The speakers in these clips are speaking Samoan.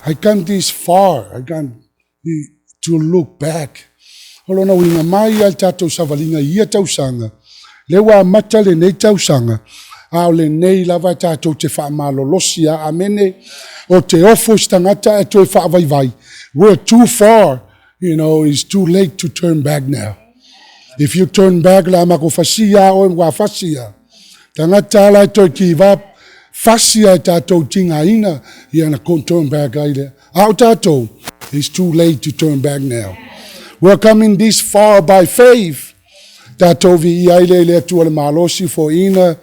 I come this far, I come to look back. O lona uiga mai lava i le tatou savaliga i ia tausaga, lea ua amata lenei tausaga, a o lenei lava tatou te faamalolosi lava. Amene. O te ofo i se tagata ae toe faavaivai. We're too far, it's too late to turn back now. If you turn back, o le a matou fasia lava oe, matua fasi lava. Tagata lava la e toe give up, fasi lava e tatou tigaina, ia ona turn back ai lea. A o tatou, it's too late to turn back now. We're coming this far by faith. Tatou viia ai lea i le Atua le malosi foaiina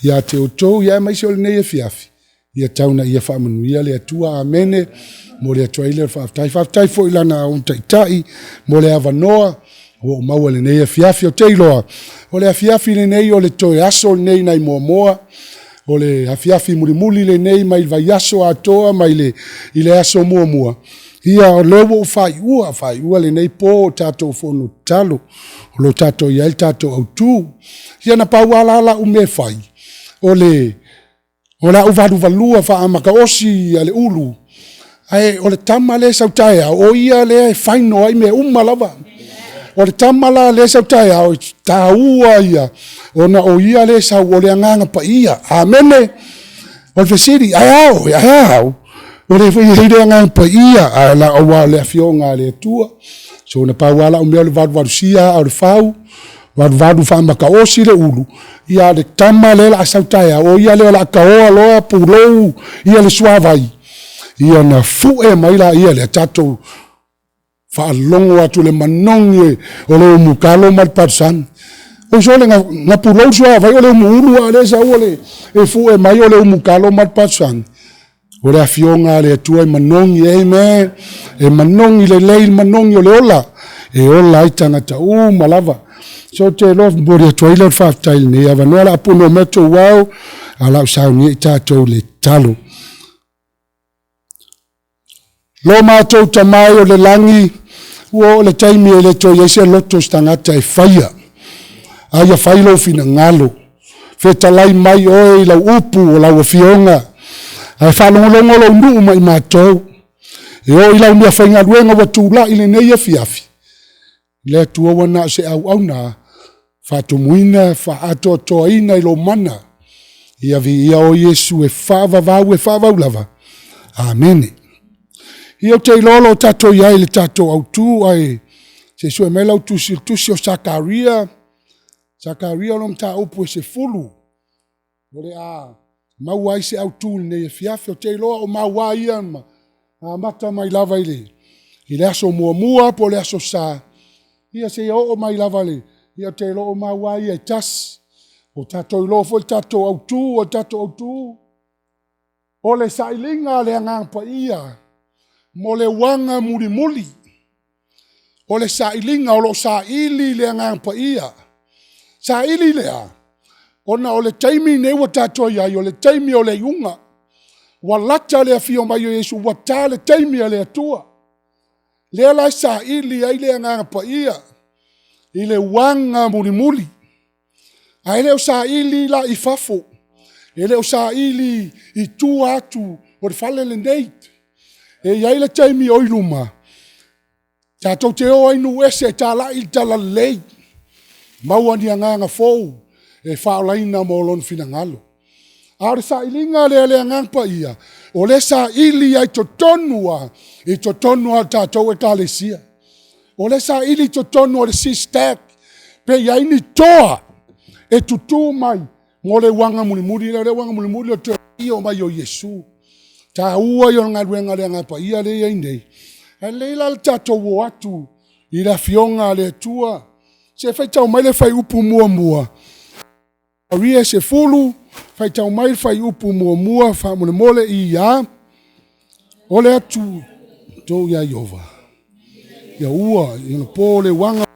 ia te outou, ia aemaise o lenei afiafi. Ia tau ina ia faamanuia le Atua. Amene. Momoli atu ai lea o le faafetai. Faafetai foi i lana aoga taitai mo le avanoa ua ou maua i lenei afiafi. Ou te iloa, o le afiafi lenei o le toe aso lenei nai Moamoa. O le afiafi mulimuli lenei mai le vaiaso atoa mai le, i le aso muamua. Ia, o lea ua ou faaiua, faaiua lenei po o tatou fono tatalo. O lo o tatou i ai le tatou autu. Ia na pau lava la lau mea e fai, o le O le a ou valuvalua faaamataosi a le ulu, ae o le tama lea e sau taeao, o ia lea e final ai mea uma lava. O le tama la lea e sau taeao, e taua ia, ona o ia lea e sau, o le Agaga Paia. Amene. O le fesili, ae a oe, ae a au? O lea foi e i ai le Agaga Paia, ae aua o le Afioga a le Atua. So na pau lava lau mea o le valuvalusia aa o le fau, valuvalu faamataosi le ulu, ia le tama lea o le a sau taeao, o ia lea o le a taoa loa pulou ia le suavai, ia ona fue mai laia lea, tatou faalogo atu i le manogi o le umukalo ma le palusami. Oi sole, na pulou le suavai o le umuulu, a o lea e sau o le, e fue mai o le umukalo ma le palusami. O le Afioga a le Atua e manogi, amen. E manogi lelei le manogi o le ola, e ola ai tagata uma lava. So ou te iloa momoli atu ai lea o le faafetai i lenei avanoa. O le a punoa mai outou ao, a o le a ou saunia i tatou i le tatalo. Lo matou Tama e o le lagi, ua oo le taimi e le toe i ai se loto o se tagata e faia, a ia fai lou finagalo. Fetalai mai oe i lau upu o lau afioga, ae faalogologo lou nuu ma i matou. E oo i lau meafaigaluega ua tulai lenei afiafi, le Atua ua na o se auauna faatumuina, faaatoatoaina i lou mana. Ia viia oe Iesu e faavavau e faavavau lava. Amene. Ia ou te iloa o lo o tatou i ai i le tatou autu, ae se i sue mai lau tusi, le tusi o Sakaria, Sakaria o lona mataupu e 10, o le a maua ai se autu i lenei afiafi. Ou te iloa o mau lava ia na amata mai lava i le aso muamua po o le aso Sa, ia seia oo mai lava i le, ia ou te iloa o mau lava ia e tasi. Ua tatou iloa foi le tatou autu, o le tatou autu, o le sailiga a le Agaga Paia mo le uaga mulimuli. O le sailiga o lo o saili le Agaga Paia. Saili lea, ona o le taimi lenei ua tatou i ai, o le taimi o le iuga. Ua lata le afio mai o Iesu, ua ta le taimi a le Atua. Lea la e saili ai le Agaga Paia i le uaga mulimuli. Ae le o saili la i fafo, e le o saili i tua atu o le fale lenei. E i ai le taimi o i luma, tatou te o ai i nuu ese e talai le talalelei, maua ni agaga fou e faaolaina mo lona finagalo. A o le sailiga lea a le Agaga Paia, o lea e saili ai i totonu lava, i totonu lava o le tatou Ekalesia. O lea e saili i totonu o le SISTAC, pe i ai ni toa e tutu mai mo le uaga mulimuli lea. O le uaga mulimuli o le toe afio mai o Iesu. Taua ia o le galuega a le Agaga Paia lea e i ai nei. Ae lelei la le tatou o atu i le Afioga a le Atua. Se i faitau mai le fuaiupu muamua, Sakaria 10, faitau mai le fuaiupu muamua faamolemole. I a, o le Atua outou ia Ieova, ia ua i ona po le uaga,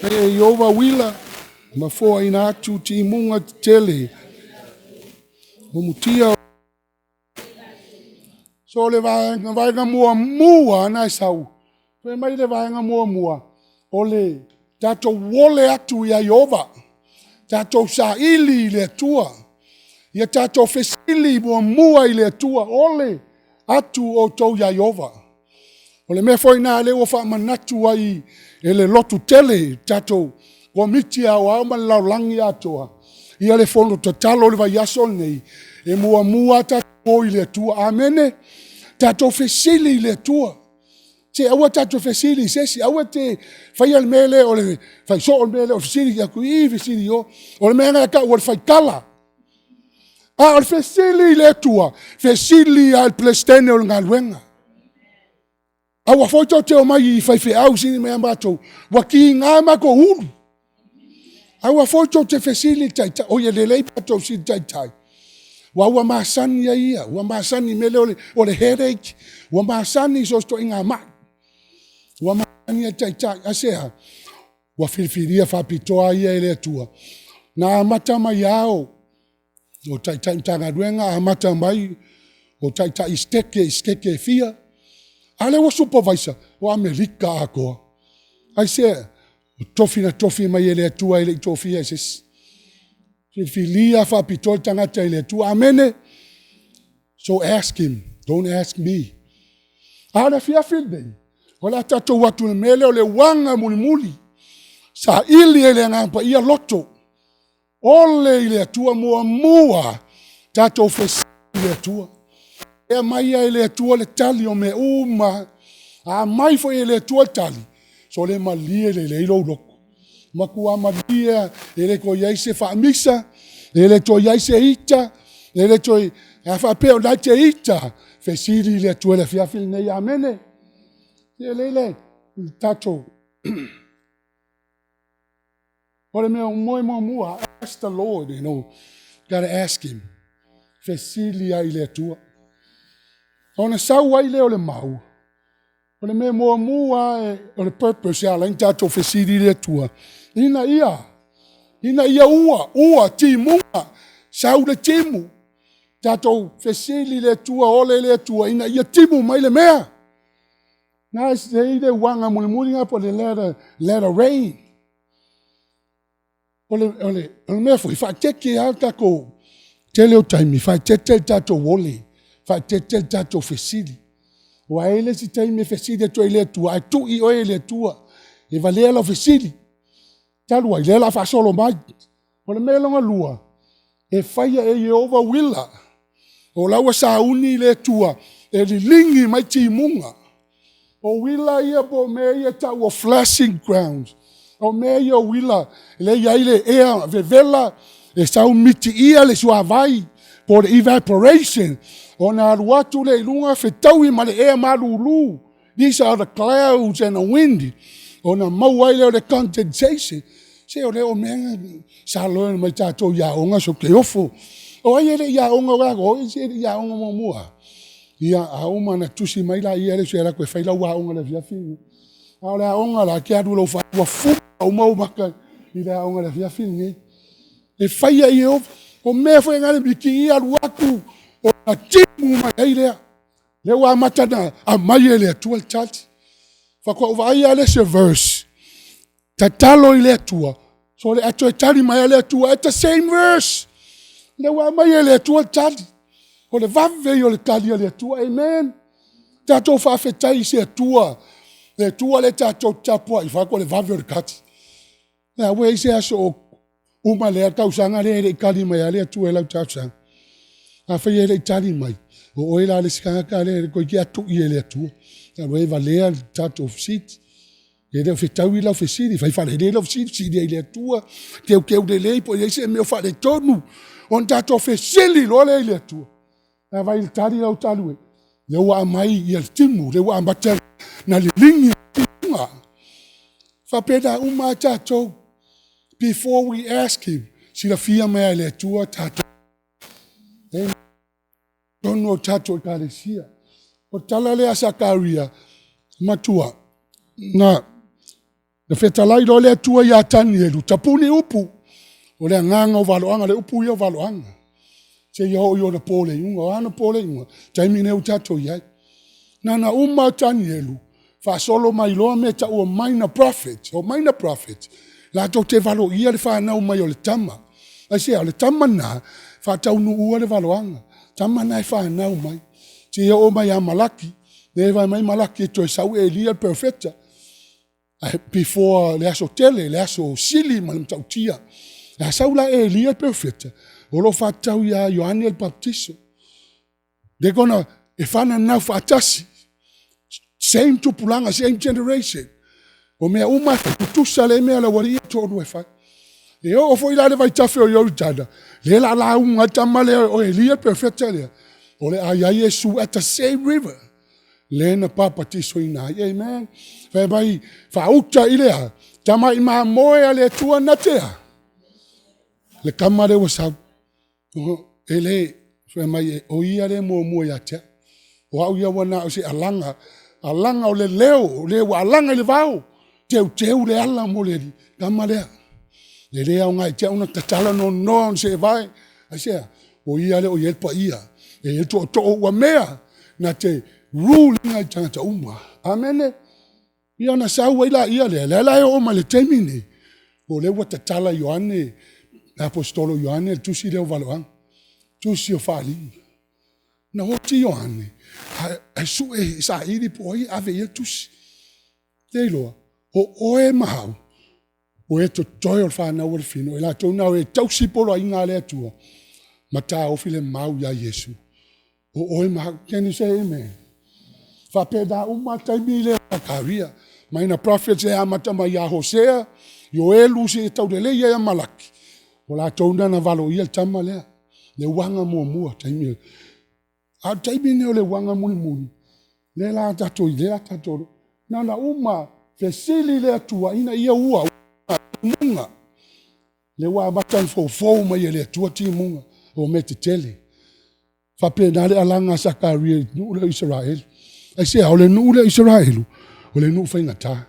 e Ieova uila ma foaina atu timuga tetele o mutia. So o le vaega muamua na e sau, fai mai le vaega muamua, o le tatou ole atu ia Ieova, tatou saili i le Atua, ia tatou fesili muamua i le Atua, ole. atu outou iā Ieova. O le mea foi lena lea ua faamanatu ai e le lotu tele, tatou Komiti Aoao ma le lalolagi atoa, ia le fono tatalo i le vaiaso lenei, e muamua lava tatou o i le Atua. Amene? Tatou fesili i le Atua. Se aua tatou te fesili i se isi, aua e te faia le mea lea o le fai soo le mea lea o le fesili atu i i, fesili i o. O le mea lena e tau o le faitala. A o le fesili i le Atua, fesili lava i le Peresetene o le galuega. Aua foi tou te omai i faifeau e fesili mai ia matou, ua tiga matou ulu. Aua foi tou te fesili i le taitai, oi e lelei pe a outou fesili i le taitai, aua ua masani ai ia, ua masani i le mea lea o le headache, ua masani i so o se ituaiga mai. Ua masani ai le taitai, aisea? Ua filifilia faapitoa ia e le Atua. Na amata mai lava o Taitai Matagaluega, amata mai o Taitai i Seteke i Seteke e fia, a o lea ua supervisor o Amerika atoa. Aisea? O tofi na tofi mai e le Atua e le i tofia e se isi. Filifilia faapitoa le tagata e le Atua. Amene? So ask him, don't ask me. A o le afiafi lenei, o le a tatou o atu i le mea lea o le uaga mulimuli. Saili e le Agaga Paia loto. Ole i le Atua muamua, tatou fesili i le Atua. E aumai lava e le Atua le tali o mea uma. A aumai foi e le Atua le tali, sole malie lelei lou loto. Matua malie lava, e le toe i ai se faamisa, e le toe i ai se ita, e le toe... A faapea o lena e te ita, fesili i le Atua i le afiafi lenei. Amene? E lelei le tatou... O le mea muamua, ask the Lord, gotta ask Him. Fesili lava i le Atua. Ona sau ai lea o le mau, o le mea muamua lava o le purpose e ala ai ona tatou fesili i le Atua, ina ia ua, timuga, sau le timu. Tatou fesili i le Atua, ole i le Atua ina ia timu mai le mea. Na e i ai le uaga mulimuli lena po o le latter rain. O le mea foi, faaeteete lava le tatou tele o taimi, faaeteete le tatou ole, faaeteete le tatou fesili. Aua e i ai le isi taimi e fesili atu ai i le Atua, ae tui oe e le Atua, e valea lau fesili. Talu ai, o lea o le a faasolo mai. O le mea lona lua, e faia e Ieova uila. O la ua sauni le Atua e liligi mai timuga. O uila ia po o mea ia e tau o flashing grounds. O mea ia o uila lea e i ai le ea vevela, e sau mitiia le suavai, po o le evaporation, ona alu atu lea i luga fetaui ma le ea malulu. These are the clouds and the wind, ona maua ai lea o le condensation. Se o mea na sa learn mai tatou i aoga, se ou te ofo. O ai e le i aoga, o ai e le i aoga muamua? Ia, a uma ona tusi mai lea o se alu atu e fai lau aoga i le afiafi lenei. A o le aoga la, e te alu i lou fale ua fua uma ou maka i le aoga i le afiafi lenei. E faia e Ieova. O mea foi na e mitia alu atu ona timu mai ai lea. Lea ua amata ona aumai e le Atua le tali. Faatoa ou vaai lava lea i se verse, tatalo i le Atua, sole, ae toe tali mai lava le Atua at the same verse. Lea ua aumai e le Atua le tali. O le vave ia o le tali a le Atua. Amen. Tatou faafetai i se Atua, le Atua lea tatou te tapuai vaeatu o le vave o le tali. A ua i ai se aso o uma lea tausaga lea e le i tali mai lava le Atua i lau talosaga? Afai e le i tali mai, o oe la le isi tagata lea toeitiiti a tui e le Atua. E valea le tatou fesili. E le o fetaui lau fesili, fai faalelei lau fesili, fesili ai i le Atua, teuteu lelei po o i ai se mea o faaletonu, ona tatou fesili loa lea i le Atua. Ae vaai i le tali la ua tali mai? Lea ua aumai le timu, lea ua amata ona liligi timuga. E faapena uma lava tatou. Before we ask Him, silafia mai lava e le Atua tatou. Totonu o tatou Ekalesia. O le tala lea a Sakaria, matua, na fetalai loa le Atua ia Tanielu, tapuni upu, o le agaga o valoaga, o le upu ia o valoaga, seia oo i ona po le iuga. O a ona po le iuga? O le taimi lenei ua tatou i ai. Na ona uma lava o Tanielu, faasolo mai loa mea e tau o minor prophets. O minor prophets, latou te valoia le fanau mai o le tama. Aisea? O le tama lena, e faataunuua le valoaga. O le tama lena e fanau mai. Seia oo mai ia Malaki, lea e vaai mai Malaki e toe sau Elia le perofeta, ae before le aso tele, le aso sili ma le matautia. A sau la Elia le perofeta, o lo o faatatau ia Ioane le Papatiso. They gonna, e fananau faatasi, same tupulaga, same generation. O mea uma e tutusa le mea a le aualii ia e toalua e fai. E oo foi la i le vaitafe o Ioritana, lea o le a lauga ai le tama lea o Elia le perofeta lea, o le a i ai Iesu at the same river lea na papatisoina ai. Amen. Fai mai, faauta i le a? Tamai mamoe a le Atua na te a? Le tama lea ua sau. E le, fai mai, o ia lea e muamua ia te au. O au ia ua na o se alaga, alaga o le leo, o le ua alaga i le vao, teuteu le ala mo le Alii, tama lea. E le aoga ia te au ona tatala nonoa ona seevae. Aisea? O ia lea ua i ai le paia, e i ai le tootoo ua mea na te rule ina i tagata uma. Amene? Ia ona sau ai lea lea, lea la e oo mai i le taimi lenei, o lea ua tatala e Ioane, le aposetolo o Ioane le tusi lea o valoaga, tusi o faaaliga. Na oti Ioane, ae sue e saili po o ai e ave i ai le tusi. Le iloa, o oe ma au, o e totoe o le fanau a le fafine, o i latou na o e tausi poloaiga a le Atua, ma taofi le mau ia Iesu. O oe ma au, can you say amen? E faapena uma lava taimi lea o Sakaria, mai na prophets e amata mai ia Hosea, Ioelu seia taulelei ai ia Malaki, o latou na na valoia le tama lea, le uaga muamua, taimi A o le taimi lenei o le uaga mulimuli, lea la tatou, lea tatou, na ona uma fesili le Atua ina ia ua timuga. Lea ua amata ona foufou mai e le Atua timuga o mea tetele. E faapena le alaga a Sakaria i le nuu lea o Isaraelu. Aisea? O le nuu lea o Isaraelu, o le nuu faigata.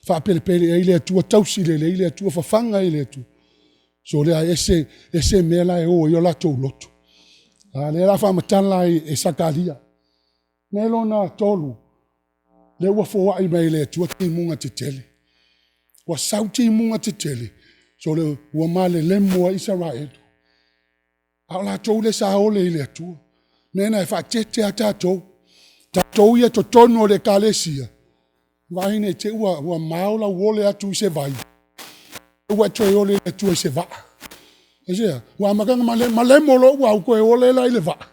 Faapelepele i ai le Atua, tausi lelei le Atua, fafaga e le Atua. Sole ae ese, ese mea la e o ai o latou loto. A o lea o le a faamatala ai e Sakaria. O le mea lona tolu, lea ua foai mai e le Atua timuga tetele. Ua sau timuga tetele, sole ua malelemo ai Isaraelu. A o latou lea sa ole i le Atua. O le mea lena e faateete lava tatou. Tatou ia i totonu o le Ekalesia, vaai ne i te i ua mao lau ole atu i se vai, ua e toe ole i le Atua i se vaa. Aisea? Ua amata ona malemo loa ua toe ole la i le vaa.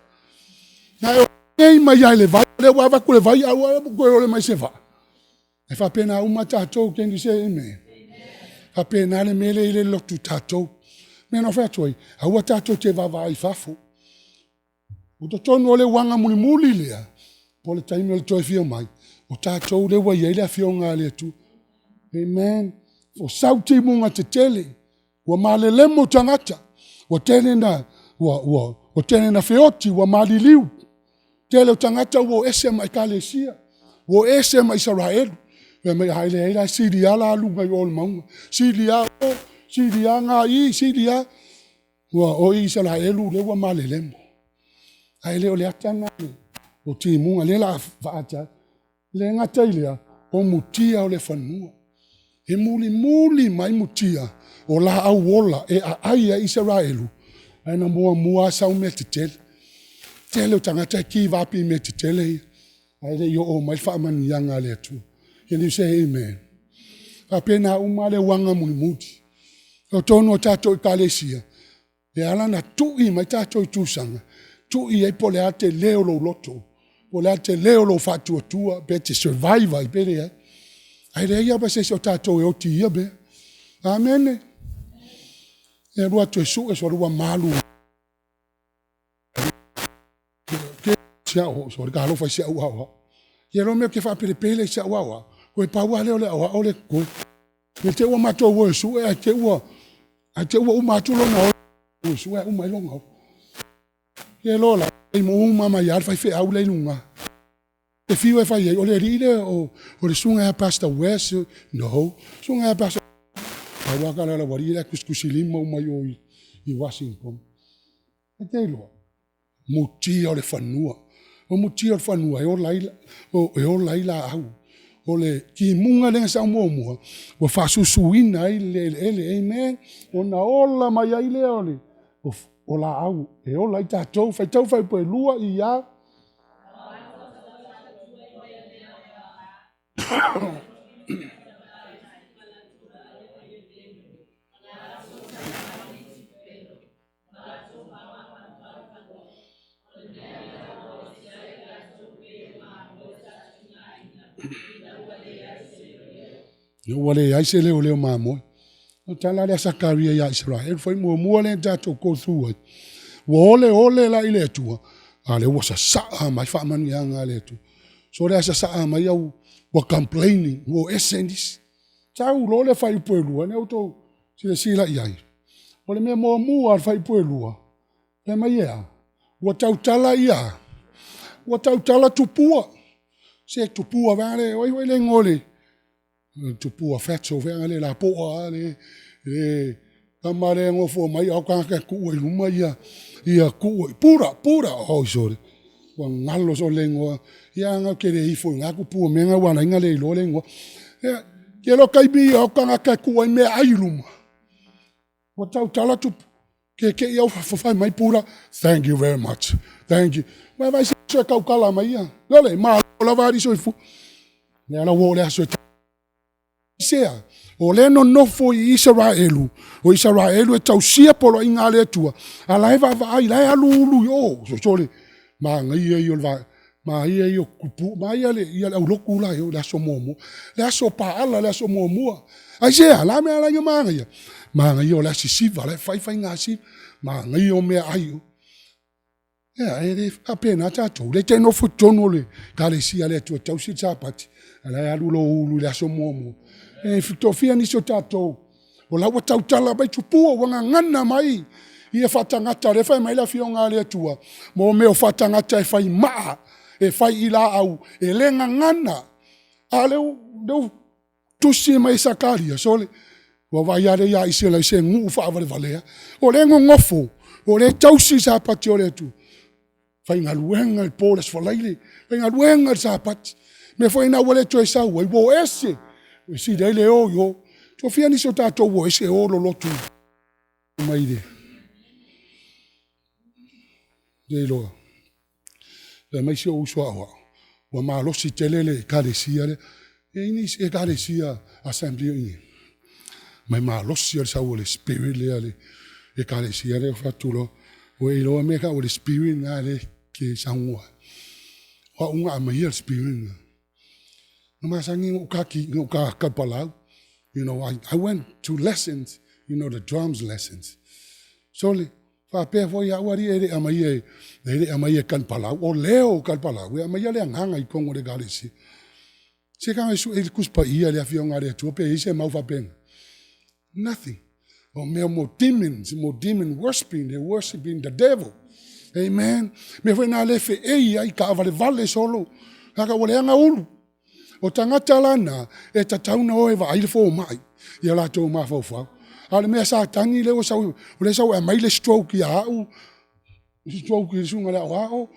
Na e ole nei mai lava i le vai, o lea ua avatu le vai ae ua toe ole mai i se vaa. E faapena uma tatou, can you say amen? E faapena le mea lea e i ai le lotu i tatou. O le mea na ou fai atu ai, aua tatou te vaavaai i fafo. O totonu o le uaga mulimuli lea, po o le taimi o le toe afio mai, o tatou lea ua i ai le Afioga a le Atua. Amen. Ua sau timuga tetele, ua malelemo tagata, ua tele ina, ua tele ina feoti, ua maliliu. Tele o tagata ua o ese ma ekalesia, ua o ese ma Isaraelu. Fai mai, a leai la, sili lava la luga i o i le mauga, sili lava o, sili lava i, sili lava. O Isaraelu lea ua malelemo. Ae le o le ata lena o timuga lea o le a faaata atu. E le gata i lea, o mutia o le fanua. E mulimuli mai mutia o laau ola e aai ai Isaraelu, ae na muamua lava sau mea tetele. Tele o tagata e give up i mea tetele ia, ae le i oo mai le faamanuiaga a le Atua. Can you say amen? E faapena uma lava le uaga mulimuli. O totonu o tatou ekalesia, e ala ona tui mai tatou i tulaga, tui ai po o le a le tele o lou loto, po o le a le tele o lou faatuatua, pe te survive ai pe leai. Ae leai lava ma se isi o tatou e oti i ia mea. Amene. E alu atu e sue, sole ua malu sole talofa i si au aoao. Ia iloa le mea ou te faapelepele i si au aoao, toe pau lava lea o le aoao lea e totoe. Ne i te i ua matou o e sue ae te i ua uma atu lona ola e sue ae uma ai lona ola. Ia iloa la, e uma mai lava le faifeau la e i luga. E fiu e fai ai, o le alii lea, o le susuga ia Pastor Wes, no, susuga ia Pastor Pau lava tala a le aualii la e tusitusilima uma i o i Washington. E te iloa, mutia o le fanua. O mutia o le fanua e ola ai, e ola ai laau. O le timuga lea na sau muamua, ua faasusuina ai le eleele, amen? Ona ola mai ai lea o, o laau e ola ai tatou. Faitau fuaiupu 2 ia. Ina ua leai se leoleo mamoe. O le tala lea a Sakaria ia Isaraelu, fai muamua lea na tatou go through ai, ua oleole la i le Atua, a o lea ua sasaa mai faamanuiaga a le Atua. So o le a sasaa mai au ua complaining, ua o ese nisi. Sau loa le fuaiupu e 2, lena ua outou silasila i ai. O le mea muamua lava o le fuaiupu e 2, fai mai e a? Ua tautala ia a? Ua tautala tupua. Se tupua vaeane, o ai foi le igoa o le tupua fatso foi lea lapoa lava le tama lea e nofo mai a o tagata e tuu ai i luma pura, pura, oi sole, ua galo sole le igoa. Ia ou te le ifo i na tupua o mea na ua ala ai ona le iloa le igoa. Ia, tele o taimi e o atu tagata e tuu ai meaai i luma, ua tautala tupua, te i lava ua fai mai Pura, thank you very much, thank you. Vaai se aso e tautala mai ai? Sole, malo lava alii soifua. Lea la ua oo i le aso e Aisea? O lea e nonofo i Isaraelu, o Isaraelu e tausia poloaiga a le Atua, a o la e vaavaai, o la e alu ulu i o, sole, manaia ia o le manaia ia o tupua, manaia le aulotu la e o i le aso muamua. Le aso paala le aso muamua. Aisea? O le a le mea e ala ai ona manaia? Manaia o la e sisiva, o la e fai faiga siva, manaia o meaai. E le faapena tatou, lea e te nofo i totonu o le ekalesia a le Atua e tausi le Sapati, a o la e alu lou ulu i le aso muamua. E toafia nisi o tatou o la ua tautala mai tupua, ua gagana mai ia faatagata, lea e fai mai le Afioga a le Atua, mo mea o faatagata e fai maa, e fai ilaau, e le gagana. A o lea ua tusi mai e Sakaria, sole, ua vaai lava lea ia Isaraelu, se nuu faavalevalea. O lea e nonofo, o lea e tausi le Sapati o le Atua, faigaluega i le po o le Aso Faraile, faigaluega i le Sapati. O le mea foi lena ua le toe sau ai, ua o ese, e sili ai le o i o. Toafia nisi o tatou ua o ese o lolotu mai le… Le iloa. Fai mai si ou uso aoao, ua malosi tele le ekalesia lea. E i ai nisi ekalesia Assembly i inei, fai mai e malosi lava le sau o le spirit lea a le ekalesia lea. Ou fai atu loa, ua e iloa le mea e tau o le spirit lena lea e te saunoa ai? O au na aumaia le spirit lena. Na masani ona ou ta tapalau, I went to lessons, you know the drums lessons. Sole, faapea foi au alii e le i aumaia e tanipalau, o leo o tanipalau e aumaia le agaga i totonu o le ekalesia. Se taga sue i le Tusi Paia i le Afioga a le Atua pe i ai se mau faapena. Nothing. O mea mo demons, mo demon worshipping, they worshipping the devil. Amen. O le mea foi lena o lea e feei ai, taavalevale solo, leaga ua leaga ulu. O tagata la na, e tatau ona o e vaai le fomai i o latou mafaufau. A o le mea a Satani lea ua sau, o lea e sau e aumai le stroke ia au, stroke i le susuga i le aoao,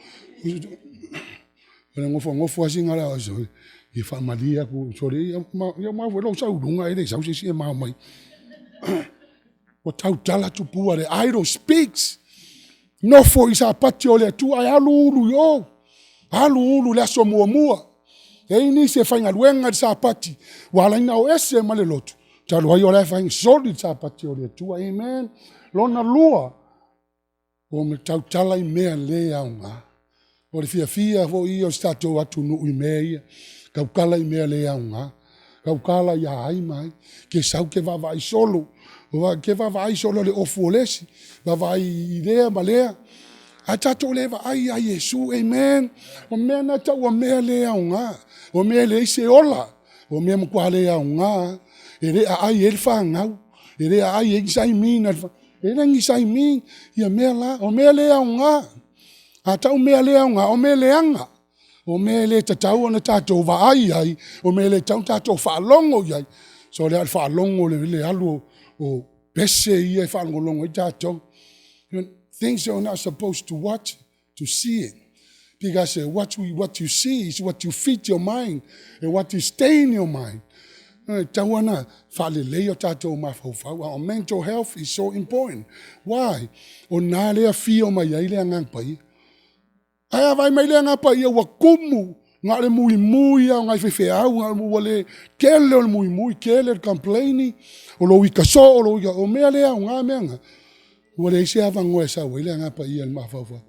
o le nofonofo lava sina sole, ia faamalie atu, sole ia aua foi lou sau i luga e le i sau se isi e mao mai. Ua tautala tupua, the idol speaks. Nofo i Sapati o le Atua ae alu ulu i o, alu ulu i le aso muamua. E i ai nisi e faigaluega i le Sapati ua ala ai ona o ese ma le lotu, talu ai o la e fai, soli le Sapati o le Atua. Amen. Lona lua, ua tautala i mea le aoga. O le fiafia foi ia o si o tatou atunuu i mea ia, tautala i mea le aoga, tautala ia ai ma ai. E te sau e te vaavaai solo, e te vaavaai solo i le ofu o le isi, vaavaai i lea ma lea, ae tatou le vaai ia Iesu. Amen. O mea na e tau o mea le aoga, o mea e leai se ola, o mea e matua le aoga lava. E le aai ai le fanau, e le aai ai ni saimi, e leai ni saimi ia mea la, o mea le aoga. A tau mea le aoga, o mea leaga, o mea e le tatau ona tatou vaai i ai, o mea e le tatau ona tatou faalogo i ai. Sole, a o le faalogo i le alu o pese ia e faalogologo ai tatou. Things you are not supposed to watch, to see it. Because what you see is what you feed your mind and what you stay in your mind. E tatau ona faalelei o tatou mafaufau. Our mental health is so important. Why? O i ina lea e afio mai ai le Agaga Paia. Ae a vaai mai le Agaga Paia ua tumu Na o le muimui lava o nai faifeau, ua le tele o le muimui, tele le complaining, o lou ita soo, o lou ita, o mea le aoga mea na, ua leai se avanoa e sau ai le Agaga Paia i le mafaufau.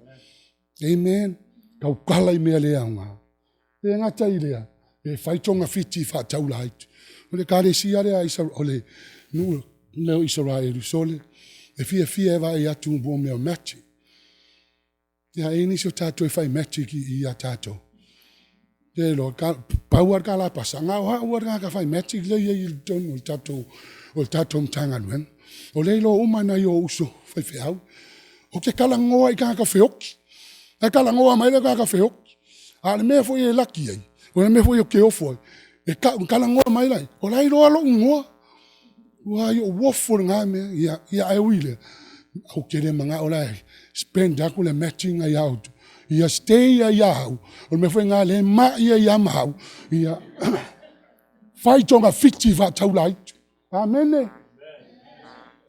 Amen. Tautala i mea le aoga. E le gata i lea, e fai togafiti faataula aitu. O le ekalesia lea o le nuu lea o Isaraelu, sole, e fiafia e vaai atu mo mea o magic. Ia a i ai nisi o tatou e fai magic i i ia tatou, ou te iloa, pau lava le kalapasa, na o au lava le tagata fai magic lea e i ai i totonu o le tatou Matagaluega. O lea e iloa uma e nai ou uso faifeau. Ou te talanoa i tagata feoti, ae talanoa mai le tagata feoti. A o le mea foi e laki ai, o le mea foi ou te ofo ai, e talanoa mai la, o la e iloa lou igoa. Matua ou ofo i lena mea, ae ui i lea, ou te le manao la e spend atu le magic lena ia outou, ia stay lava ia au, o le mea foi lena o lea e mai ai lava ma au, ia fai togafiti faataula aitu. Amene.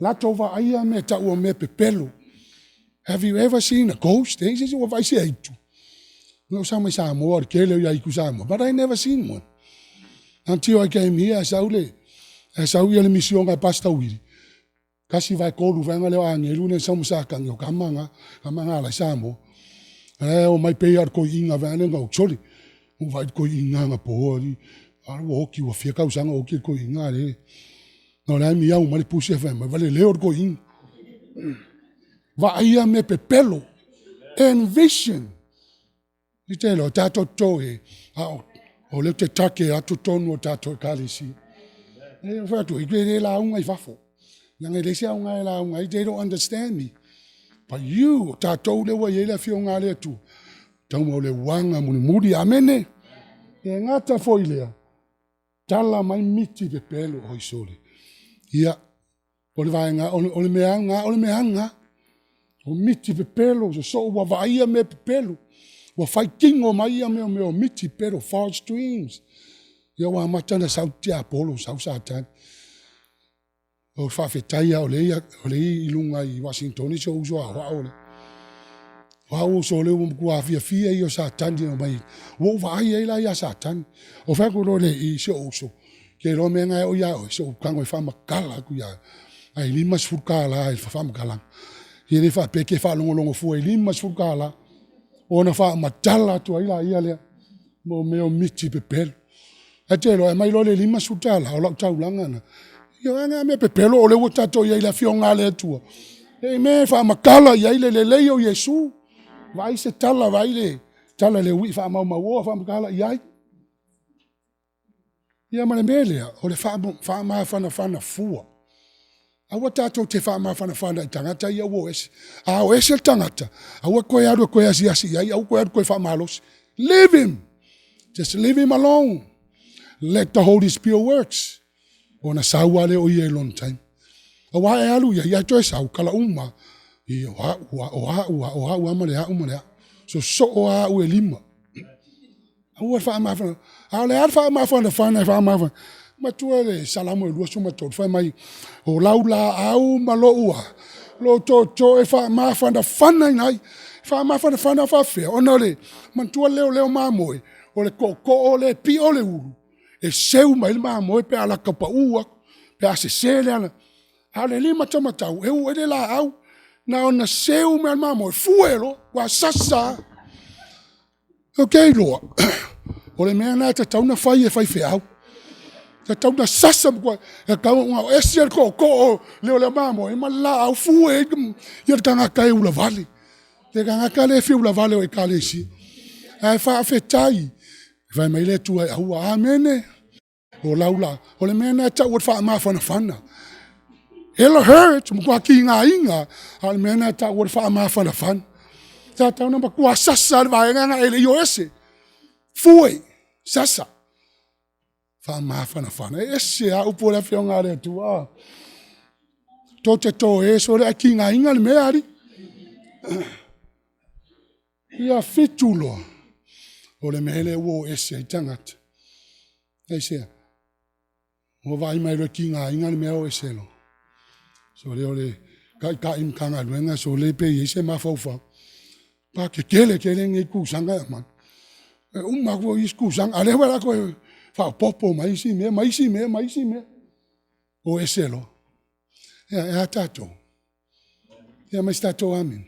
Latou vaaia mea e tau o mea pepelo. Have you ever seen a ghost? E i ai se isi ua vaai i se aitu? Na ou sau mai Samoa, o le tele ia o aitu i Samoa, but I never seen one. Until I came here, ae sau le, ae sau le misiona a Pastor Willie, 1/3 vaega lea o agelu lea na sau ma Satani, o tama na, tama na la e i Samoa. E omai pei lava o le toeaina vaega lea na o, sole, na ou vaai i le toeaina anapo, alii, a ua oti ua fia tausaga o oti le toeaina a o lea e… A o la e miau mai le pusi ae fai mai, valeleo le toeaina. Vaaia mea pepelo, envision. Ou te iloa tatou te totoe, a o lea ou te take atu totonu o tatou ekalesia. Ou fai atu, ou te le lauga i fafo, leaga e leai se aoga e lauga ai, they don't understand me. But you, o tatou lea ua i ai le Afioga a le Atua, tau ma o le uaga mulimuli, amene. E le gata foi i lea, tala mai miti pepelo, oi sole, ia, o le vaega, o le mea lava lena, o miti pepelo, sosoo ua vaaia mea pepelo, ua faitino mai ia mea o miti pepelo, false dreams. Ia ua amata ona sau le tiapolo sau Satani. Ou te faafetai lava o lea e i luga i Uasinitoni si ou uso aoao lea. O au sole ua matua fiafia ia o Satani e omai, ua ou vaai ai la ia Satani. Ou fai atu loa lea i i si ou uso, ou te iloa o mea na e oo ia oe, se i ou tago e faamatala atu ia oe. Ae $50 i le faamatalaga. E le faapea e te faalogologo fua i le $50 ona faamatala atu ai laia lea mo mea o miti pepelo. Ae te iloa e aumai loa le $50, o lau taulaga lena, ia o a na mea pepelo o lea ua tatou i ai i le Afioga a le Atua. Amen, faamatala i ai le lelei o Iesu. Vaai se tala, vaai le tala i le uii faamaumauina, faamatala i ai. Ia ma le mea lea, o le faamafanafana fua. Aua tatou te faamafanafana i tagata ia ua o ese. A o ese le tagata, aua e toe alu e toe asiasi i ai, aua le toe alu e toe faamalosi. Leave him! Just leave him alone. Let the Holy Spirit works. Ona sau lava lea o ia i lona taimi. Aua e alu i ai, ae toe sau, tala uma lava. Ia, o au lava, o au lava, o au lava ma le au ma le au. Sosoo lava au e lima. Aua le faamafanafana. A o le a le faamafanafana e faamafanafana? Matua le Salamo 23, fai mai, o lau laau ma lou a, lou tootoo e faamafanafanaina ai. Faamafanafana faapefea? Ona o le, manatua le leoleo mamoe, o le tootoo lea e pio le ulu, e seu mai ai le mamoe pe a lata pau atu, pe a sese le ala. A o le limataumatau, e u ai le laau, na ona seu mai lava o le mamoe, fue loa, ua sasa lava. Ou te iloa, o le mea lena e tatau ona fai e faifeau. E tatau ona sasa, e tatau ona ese le tootoo o leoleo mamoe ma le laau fue ai le tagata e ulavale, le tagata lea e fia ulavale o Ekalesia. Ae faafetai, fai mai le Atua e aua. Amene. O lau la, o le mea lena e tau o le faamafanafana. It'll hurt, matua tigaina, a o le mea lena e tau o le faamafanafana. Sa tatau ona matua sasa lava le vaega lena e le i o ese. Fue, sasa, faamafanafana. E ese lava upu o le Afioga a le Atua. Tou te toē sole, ae tigaina le mea, alii. Ia fitu loa, o le mea lea ua o ese ai tagata. Aisea? Ua vaai mai loa e tigaina le mea o ese loa. Sole o le taitai Matagaluega sole pe i ai se mafaufau. Matua tetele tele nei tuisaga e aumai. E uma aku isi tausaga, a o lea foi o le a toe faaopoopo mai isi mea ma isi mea ma isi mea. O ese loa. Ia, e a tatou? Ia ma se tatou amene.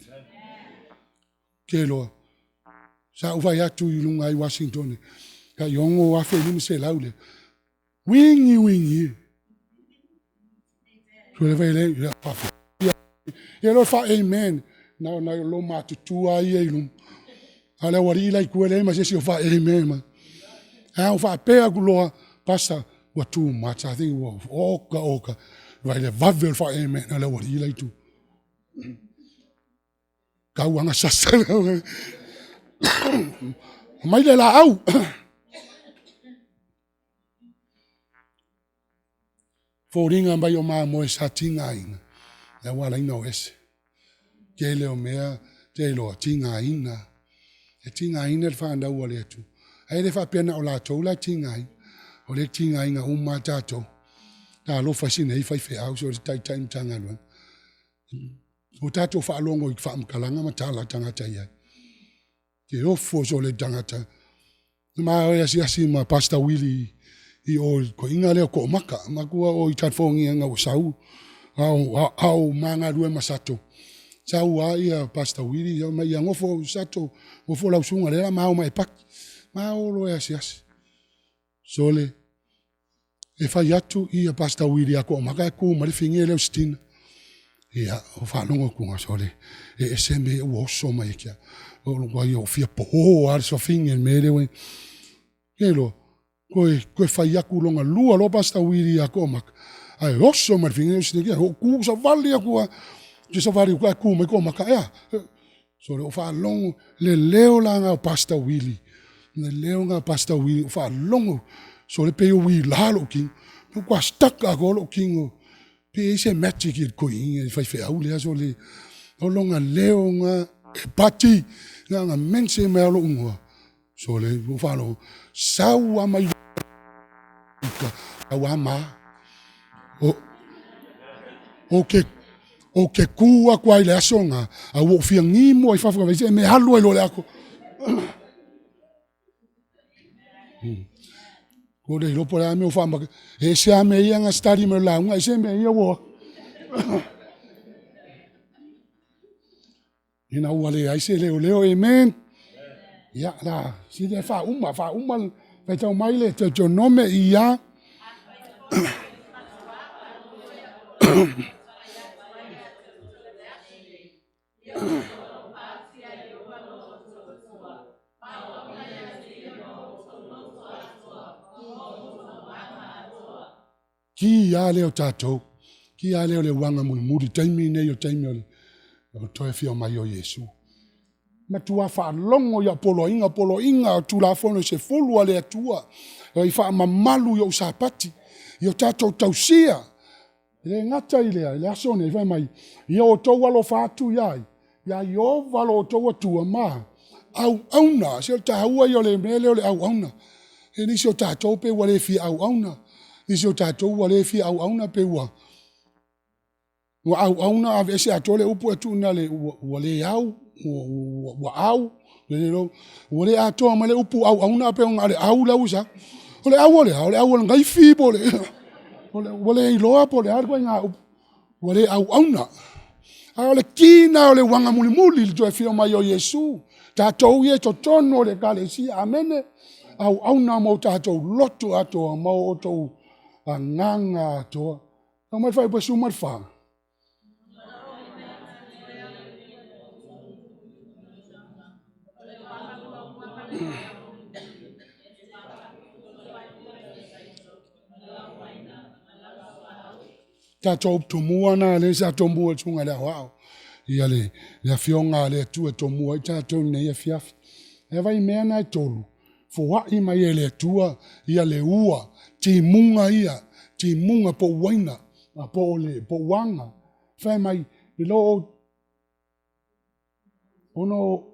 Te loa. Sa ou fai atu i luga i Washington, tai 6,500 lea. Wigi wigi e. Ia loa faa amen. Na o nai o matutua ia i luma. A o le aualii la i tua e leai ma se isi o faa amen mai. Ae a ou faapea atu loa, Pastor, ua too much, I think ua oka oka. Vaai i le vave o le faa amen a le aualii la i tua. Tau lava ina sasa. Aumai le laau. Foliga mai o mamoe sa tigaina, lea ua ala ai ona o ese. Tele o mea, te iloa, tigaina. E tigaina le fanau a le Atua. Ae le faapea na o latou la e tigaina, o lea e tigaina uma lava tatou. Talofa i si nei faifeau, se o le taitai Matagaluega. Ua tatou faalogo i faamatalaga ma tala a tagata i ai. Te ofo sole i tagata. Na ma o e asiasi ma Pastor Willie i o i le toeaina lea o Toomata. Matua o i California ina ua sau, a o ma galulue ma Sato. Sau lava ia Pastor Willie, fai mai, ia nofo Sato, nofo lau susuga o lea o le a ma o mai e paki. Ma o loa e asiasi. Sole, e fai atu ia Pastor Willie ia Toomata ae tu mai le fine lea o Stina. Ia, ou faalogo atu, sole, e ese mea ia ua oso mai ia te au. O le matuai ou fia po lava le fafine i le mea lea ua i ai. Te iloa, toe fai atu lona lua loa Pastor Willie ia Toomata, ae oso mai le fine lea o Sina, ou tu savali atu lava, ou te savali atu ae tu mai Toomata, e a? Sole, ou faalogo, le leo la lena o Pastor Willie, le leo lena o Pastor Willie, ou faalogo, sole pei e uila lou tino. Ua matua stuck atoa lou tino, pe i ai se magic i le toeaina le faifeau lea, sole, o lona leo lena, e Pati, na ona mention mai lava o lou igoa, sole, ua ou faalogo, sau lava mai uka, sau lava ma. Ou te tu atu lava i le aso lena, ae ua ou fia gimo lava i fafo e vaai se mea e alu ai loa le ato. Ua le iloa po o le a le mea ua E ese lava mea ia na study mai o le lauga, ese mea ia ua o atu. Ina ua leai se leoleo, amen. Ia, la, sili ae faauma, faauma, faitau mai le Teutonome ia. Ki a lea o tatou, ki a lea o le uaga mulimuli, taimi nei o taimi o le toe afio mai o Iesu. Matua faalogo i au poloaiga, poloaiga o Tulafono e 10 a le Atua, e faamamalu i ou Sapati, ia o tatou tausia. E le gata i lea, i le aso nei, fai mai, ia outou alofa atu ia ai? Ia Ieova lo outou Atua ma auauna. Se o le taua ia o le mea lea o le auauna. E nisi o tatou pei ua le fia auauna, nisi o tatou ua le fia auauna pei ua auauna aveese atoa le upu ae tuu i ina ua le au, ua au, ua le atoa mai le upu auauna ae pei na o le au la ua sau. O le au o le a? O le au o le naifi po o le... ua le iloa po o le a le ituaiga upu, ua le auauna. A o le ki lena o le uaga mulimuli i le toe afio mai o Iesu. Tatou ia i totonu o le Ekalesia, amene, auauna ma o tatou loto atoa ma o outou agaga atoa. Tau mai le fuaiupu 14. Tatou upu tomua na lea sa tomua e le Susuga i le Aoao. Ia le Afioga a le Atua e tomua ai tatou i lenei afiafi. E vaai i mea na e tolu, foai mai e le Atua ia le ua, timuga ia, timuga po o uaina, po o le uaga. Fai mai, i lo ono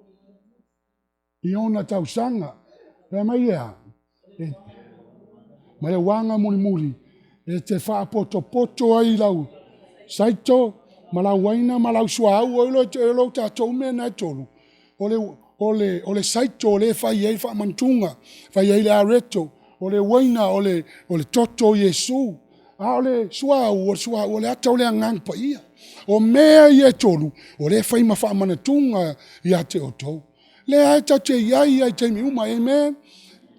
i ona tausaga. Fai mai e a? E, ma le uaga mulimuli, e te faapotopoto ai i lau saito ma lau uaina ma lau suauu. O lo tatou mea na e tolu, o O le, o le saito lea e fai ai le faamanatuga, fai ai le areto, o le uaina o le, o le toto o Iesu. A o le suauu, o le suauu o le ata o le Agaga Paia. O mea ia e tolu, o lea e fai ma faamanatuga ia te outou. Lea e tatou te i ai lava i taimi uma, amen.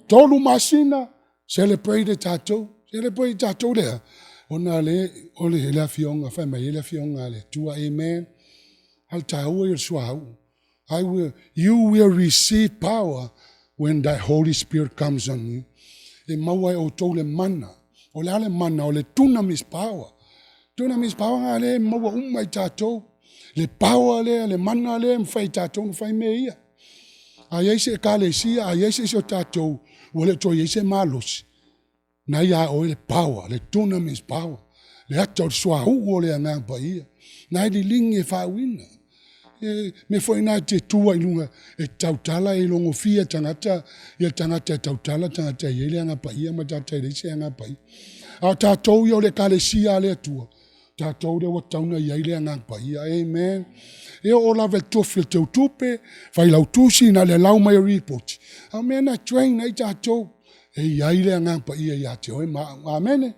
3 masina, celebrate e tatou. Celebrate e tatou le a? Ona o lea o le afioga, fai mai ai le afioga a le Atua, amen. A o le taua ia o le suauu. You will receive power when the Holy Spirit comes on you. E maua e outou le mana. O le a le mana? O le dunamis power. Dunamis power lena lea e maua uma e tatou. Le power lea, le mana lea e mafai e tatou ona fai mea ia. A i ai se ekalesia, a i ai se isi o tatou ua le o toe i ai se malosi, na ia oe le power, le dunamis power, le ata o le suauu o le Agaga Paia, na e liligi e faauuina. E mea foi na e te tu ai i luga e te tautala e iloa gofie e tagata ia le tagata e tautala, tagata e i ai le Agaga Paia ma le tagata e leai se Agaga Paia. A o tatou ia o le ekalesia a le Atua, tatou lea ua tatau ona i ai le Agaga Paia. Amen. E oo lava i le tofi o le teutupe, failautusi, na o le allow mai o lipoti, a o mea na e train ai tatou, e i ai le Agaga Paia ia te oe ma au. Amene.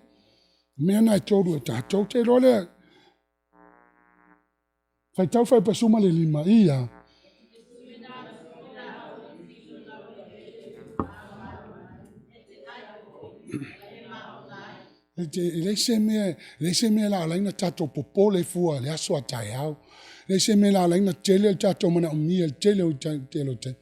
O mea na e tolu e tatou. Te iloa lea, faitau fuaiupu 15, ia. E leai se mea, leai se mea o le a ala ai ona tatou popole fua i le aso a taeao. E leai se mea o le a ala ai ona tele le tatou manaomia i le tele o taimi.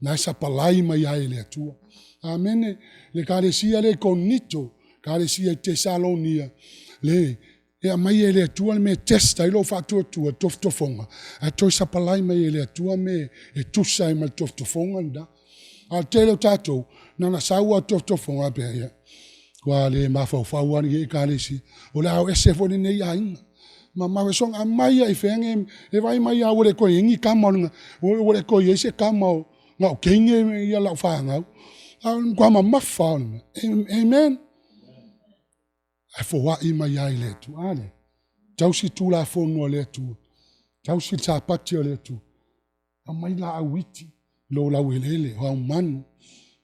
Na e sapalai mai lava e le Atua. Amene. Le ekalesia lea i Korinito, ekalesia i Tesalonia, le e aumai e le Atua le mea e test ai lou faatuatua, tofotofoga, ae toe sapalai mai e le Atua mea e tusa ai ma le tofotofoga lena. A o le tele o tatou, na ona sau lava o le tofotofoga faapea, ia, matua le mafaufau lava lenei ekalesia, o le a o ese foi lenei aiga. Mamafa, soona aumai lava i fea, e vaai mai lava ua le toe i ai ni tama, ua le toe i ai se tama na o teine lau fanau. A o le matua mamafa lava o le mea. Amen. Ae foai mai lava i le Atua. A lea, tausi Tulafono a le Atua, tausi le Sapati a le Atua, aumai laau iti i lou laueleele, o au manu,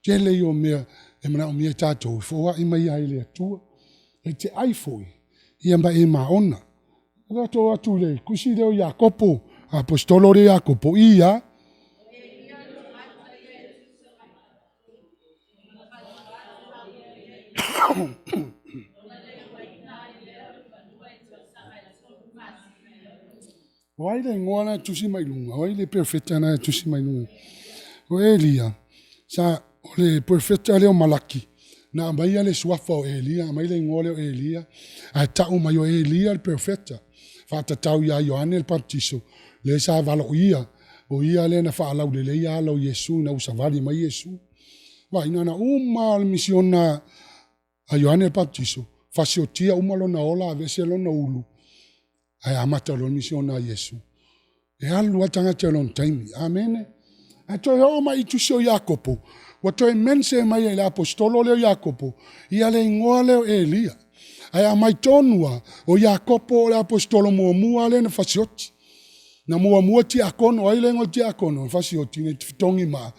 tele ia o mea e manaomia e tatou, e foai mai lava i le Atua. E te ai foi, ia ma e maona. Tatou o atu i le tusi lea o Iakopo, aposetolo lea o Iakopo, ia. O ai le igoa la e tusi mai luga? O ai le perofeta la e tusi mai luga? O Elia. Sa, o le perofeta lea o Malaki, na aumaia le suafa o Elia, aumai le igoa lea o Elia, ae tau mai o Elia le perofeta, faatatau ia Ioane le Papatiso, lea sa valoia, o ia lea na faalauleleia ala o Iesu ina ua savali mai Iesu. Vaai, na ona uma lava o le misiona a Ioane le Papatiso, fasiotia uma lona ola, aveese lona ulu, ae amata loa le misiona a Iesu. E alu lava le tagata i lona taimi. Amene. Ae toe oo mai i tusi o Iakopo, ua toe mention mai e le aposetolo lea o Iakopo, ia le igoa lea o Elia. Ae aumai tonu lava, o Iakopo o le aposetolo muamua lea na fasioti. Na muamua tiakono, o ai le igoa o le tiakono na fasioti na fetogi ma?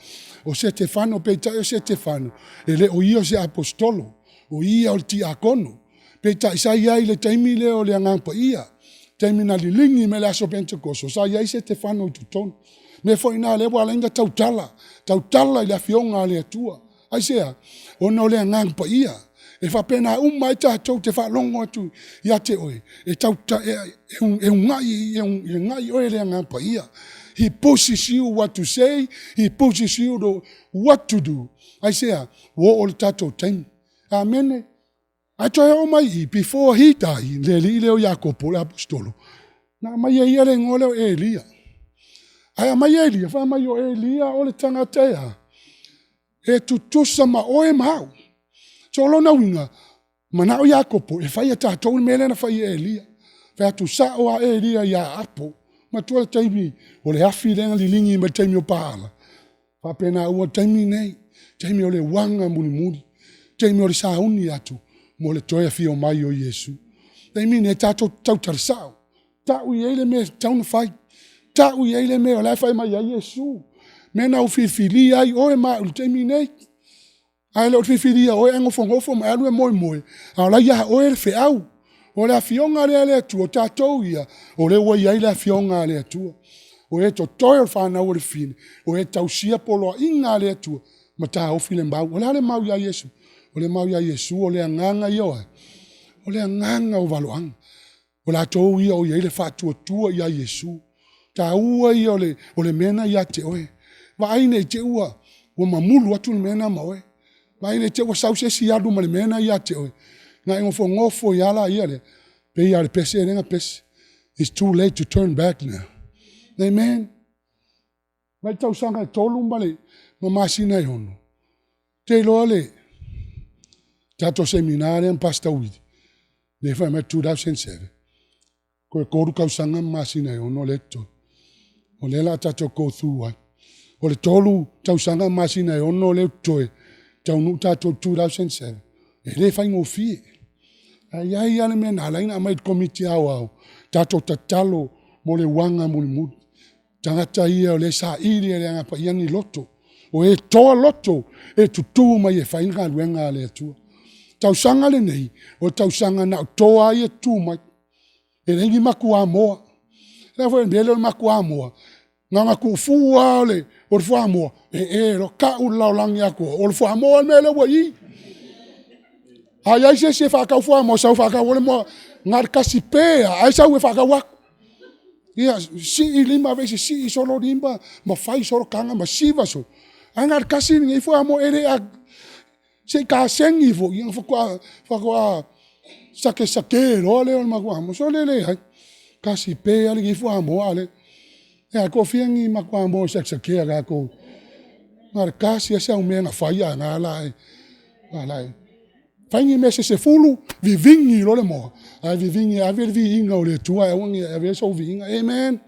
O Setefano, peitai o Setefano, e le o ia o se aposetolo, o ia o le tiakono. Peitai sa i ai i le taimi lea o le Agaga Paia, taimi na liligi mai le aso Penetekoso, sa i ai Setefano i totonu. O le mea foi lena o lea ua ala ai ona tautala, tautala i le Afioga a le Atua. Aisea? Ona o le Agaga Paia. E faapena uma ai tatou te faalogo atu ia te oe, e uunai oe e le Agaga Paia. He pushes you what to say, he pushes you to what to do. Aisea? Ua oo i le tatou taimi. Amene. Ae toe oo mai i i, before he died, le alii lea o Iakopo, le aposetolo, na aumai e ia le igoa lea o Elia. Ae aumai Elia, fai mai o Elia o le tagata e a? E tutusa ma oe ma au. So o lona uiga, manao Iakopo e fai e tatou le mea lea na fai e Elia. Fai atu sao lava Elia ia Aapo. Manatua le taimi o le afi lea na liligi mai le taimi o Paala? Faapena uma le taimi lenei, taimi o le uaga mulimuli, taimi o le sauni atu mo le toe afio mai o Iesu. Taimi lenei, tatou te tautala sao, tau i ai le mea e tatau ona fai, tau i ai le mea o la e fai mai ai Iesu. mea lena ua filifilia ai oe ma au i le taimi lenei. Ae le o le filifilia o oe e nofonofo ma e alu e moemoe, a o la e ia oe le feau. O le Afioga lea a le Atua, o tatou ia, o lea ua i ai le Afioga a le Atua. O e totoe o le fanau a le fafine, o e tausia poloaiga a le Atua ma taofi le mau. O le a le mau ia Iesu? O le mau ia Iesu o le agaga ia o a? O le agaga o valoaga. O latou ia o i ai le faatuatua ia Iesu. O le taua ia o le mea lena ia te oe. Vaai ne i te i ua mamulu atu le mea lena ma oe. Vaai ne i te i ua sau se isi alu ma le mea lena ia te oe, ona e nofonofo ai lava lea, pei lava o le pese lea na pese. It's too late to turn back now. Amen. Vaai i le tausaga e 3 ma masina e 6, ou te iloa le tatou seminar lea ma Pastor Uili, lea fai mai 2007, toe 3 tausaga ma masina e 6 lea e totoe. O lea o le a tatou go through ai. O le 3 tausaga ma masina e 6 lea e totoe, taunuu tatou i le 2007, e le faigofie. Ae i ai lava le mea na ala ai ona aumai i le Komiti Aoao, tatou tatalo mo le uluaga mulimuli. Tagata ia o lea e saili e le Agaga Paia ni loto, o e toa loto e tutu mai e fai le galuega a le Atua. O le tausaga lenei, o le tausaga na o toa lava ia e tutu mai. E leai ni matuamoa. O le a foi le mea lea o le matuamoa? Na ona tuufua lava o le fuamoa, ee loa, tau i le lalolagi atoa, o le fuamoa le mea lea ua i i. A i ai se isi e faatau fuamoa, sau e faatau le moa, na o le tasi pe lava, ae sau e faatau atu. Ia, sii lima aveese, sii solo lima ma fai solo taga ma siva solo, ae na o le tasi lenei fuamoa, e le se i tasegi foi, ona faatoa sakesake loa lea o le matua. Sole e leai, tasi pe lava lenei fuamoa a o lea… E a, e toafia ni matuamoa sakesakea a tatou? Na o le tasi lava si au mea na fai a o lena o le a fai ni mea se 10, vivini loa le moa, ae vivini e ave le viiga o le Atua ae aua ne i avea sou viiga. Amen.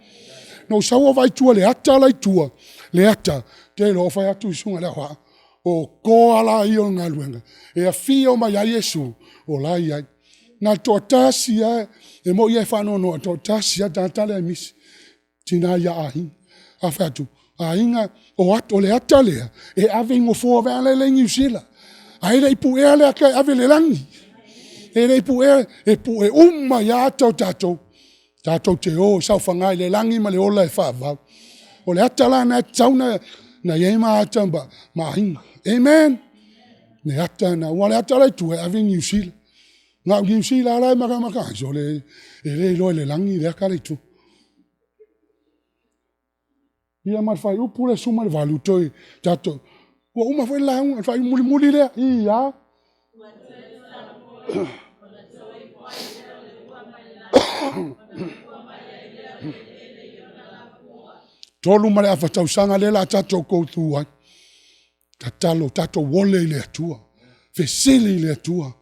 Na ou sau ou vaai i tua i le ata la e i tua, le ata, ou te iloa, ou fai atu i le susuga i le Ao Ao, o toa la ia o le galuega, e afio mai lava Iesu, o la e i ai. Na o le toatasi lava, e moni lava e faanoanoa, e toatasi lava le tagata lea e misi, le tina ia Aiga. Ou fai atu, Aiga, o le ata lea, e ave i nofoa vaea lea e i Niu Sila, ae le i puea le ata e ave i le lagi. E le i puea, e pue uma ai lava ata o tatou, tatou te o e saofaga i le lagi ma le ola e faavavau. O le ata la lena e tatau ona i ai ma ata ma Aiga. Amen. Le ata lena, aua o le ata la e i tua, e ave i Niu Sila. Na o Niu Sila lava la e matamata ai, sole, e le iloa i le lagi le ata la e i tua. Ia ma le fuaiupu lea 18, toe tatou, ua uma foi le lauga, o le faaiupu mulimuli lea. I a? 3 ma le afa tausaga lea o le a tatou go through ai. Tatalo, tatou ole i le Atua, fesili i le Atua,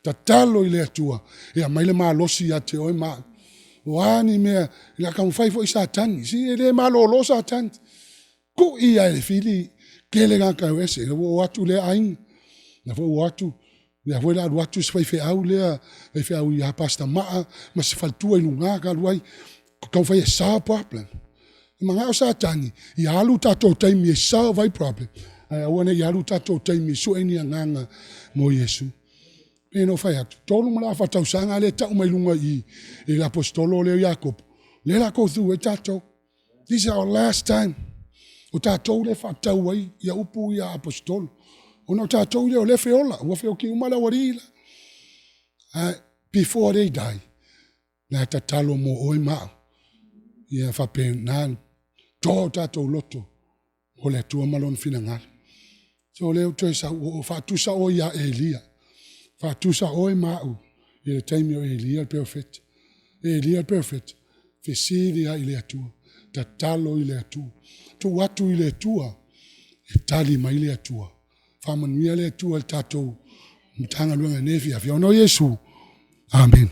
tatalo i le Atua e aumai le malosi ia te oe ma au. O a ni mea, o le a taumafai foi Satani, se e le malolo Satani, tui lava e le fili, tele tagata e o ese, ua o atu lea aiga, lea foi ua o atu, lea foi o le a alu atu si faifeau lea, faifeau ia Pastor Maa ma si faletua i luga talu ai, taumafai e solve problem. E manao Satani ia alu tatou taimi e solve ai problem, ae aua ne i alu tatou taimi e sue ni agaga mo Iesu. E pei ona ou fai atu, 3 ma le afa tausaga lea e tau mai luga i i i le Aposetolo lea o Iakopo, lea o le a go through ai tatou. This is our last time. O tatou lea e faatatau ai upu ia a Aposetolo, ona o tatou lea o lea e feola, ua feoti uma le aualii le la. Ae before they die, o la e tatalo mo oe ma au, ia faapena ona toa o tatou loto mo le Atua ma Lona finagalo. So o lea ou te toe sau, faatusa oe ia Elia, faatusa oe ma au i le taimi o Elia le perofeta. O Elia le perofeta, fesili lava i le Atua, tatalo i le Atua, tuu atu i le Atua, e tali mai le Atua. Faamanuia le Atua i le tatou Matagaluega i lenei afiafi. Ona o Iesu. Amene.